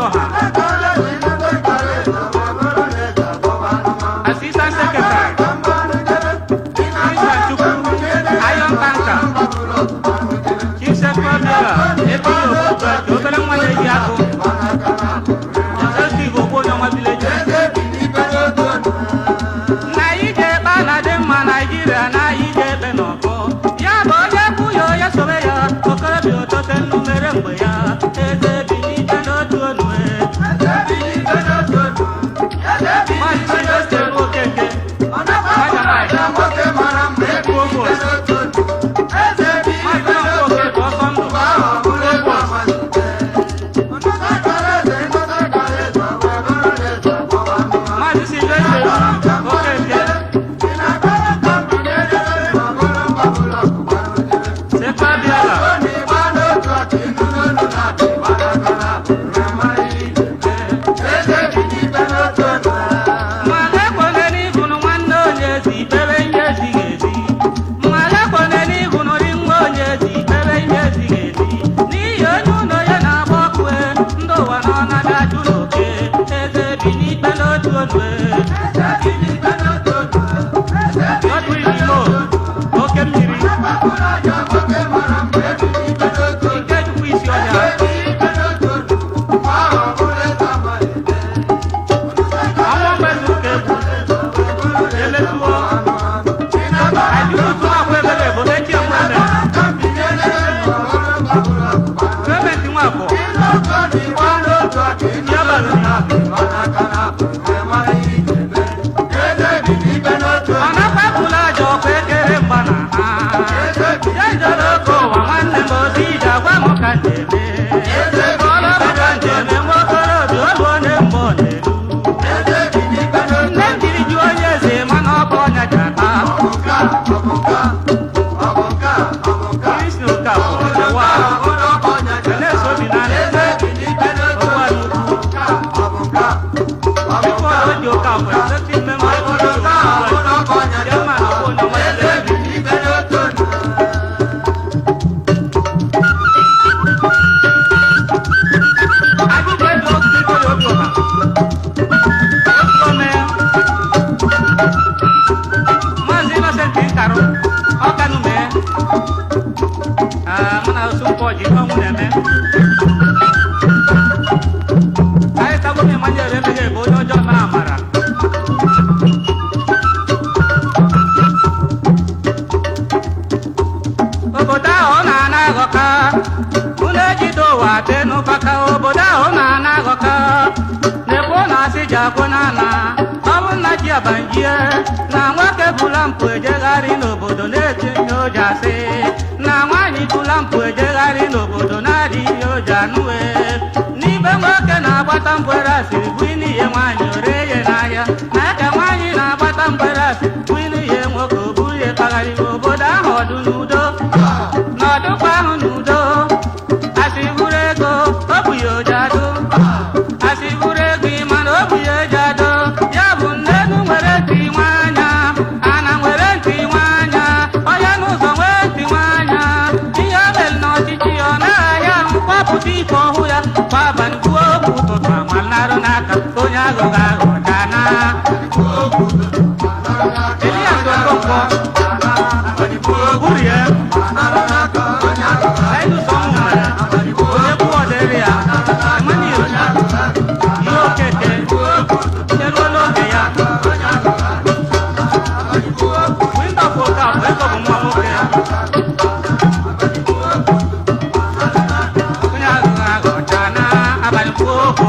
Ọha, Assistant Secretary, Christian Chukwu, Iron Tanker, Chief Secretary Ebe Obuchi, obere nwa na-eji agụ, Executive Ogbonye Village. Na anyị ga-ekpe na dị mma Naijiria, na anyị ga-ekpe n'ọfọ. Ya bụ onye kwụ ya, onye sobe ya, okorobịa otote nnu mere mgbe ya, eze bilite n'otu onu. Maazị Sylvester Okeke, Provost, Maazị Nwankwo Okeke, ọsọ ndụ, Provost, Maazị Sylvester Okeke, Sekpa Biala, Mmadụ ekwene n'ihu na nwanne onye ezi ikpere ihe ezighị ezi. Mmadụ ekwene n'ihu na ori nwa onye ezi ikpere ihe ezighị ezi. N'ihi onye ụlọ ya na-agba ọkụ e, ndị ụwa nọ na ajụ n'oke, eze bi n'ikpe n'otu onu e. Ọdụ Imo, oke mmiri, Ikechukwu isi ọhịa, ọnwa mgbezu ka egwu, emetuo, Ajuku akwa ebere bụ echi ọmụme, Clement Nwafọ, Ọ na-akpapụla aja ọkwa ekere mgba na ha. Jejere oke ụwa nwanne m ozi ije agwa m ka m na-eme. Ọlụ m ka m na-eme nwa okorobịa olu onye mgbe ọ na-eru. Nne m jiri jụọ onye eze mana ọ bụ ọnya ji ata. Kristi Okafor, Ewa, Enes Obinna, Ogbu Anukwu, Chukwuola Oji Okafor, Executive Member of the Chairman of Onye Ọma. Ajụjụ ebe okwu Victoria Obiọha. Obiọma, Maazị Innocent Nkarụ, Ọkanụ mee. Ah, mụ na Osunkwo ji ihe ọnwụ na-eme. Anyị tagbo m Emmanuel Emeghe bụ onye ọjọọ mere amara. Obodo ahụ ọ na-ana aghọka, unu ejide ụwa tee n'ụfaka, obodo ahụ ọ na-ana aghọka, na-ekwu ọ na-asị ji akwụ n'ana, ọ bụ nna ji abanjie, na nwoke bụla mpụ ejegharị n'obodo na-eti ihe o ji asị, na nwaanyị bụla mpụ ejegharị n'obodo na-adị ihe o ji anụwe. N'ibe nwoke na-agbata mgbere asịrị bụ n'ihe nwaanyị ore ya n'ahịa, na ka nwaanyị na-agbata mgbere asịrị bụ n'ihe nwoke o buru ya kpagharị obodo ahụ ọdụ n'udo n'ọdụkwa ahụ n'udo. Asị buru ego o bụ ya oji adụ, asị buru ego ịma na o bụ ya eji adụ ya bụ nnenu nwere ntị nwe anya, ana nwere ntị nwe anya, onye n'ụzọ nwee ntị nwe anya, ihe o mere n'ọchịchị ọ naghị ahụ kpọpụta ife ọhụ ya kwa abalị kwuo okwu ụtụtụ amalarụ n'aka onye aghụghọ aghụghọ dana. Elias Okonkwo, Burie, Linus Ọnwụmere, onye kwuo ọdịrị ya, Emmanuel Ihe Okeke, eruola n'oge ya. Windọpụ Okafọ, ego bụ nwa nwoke. Onye aghụghọ aghụghọ chana, abalị kwuo okwu.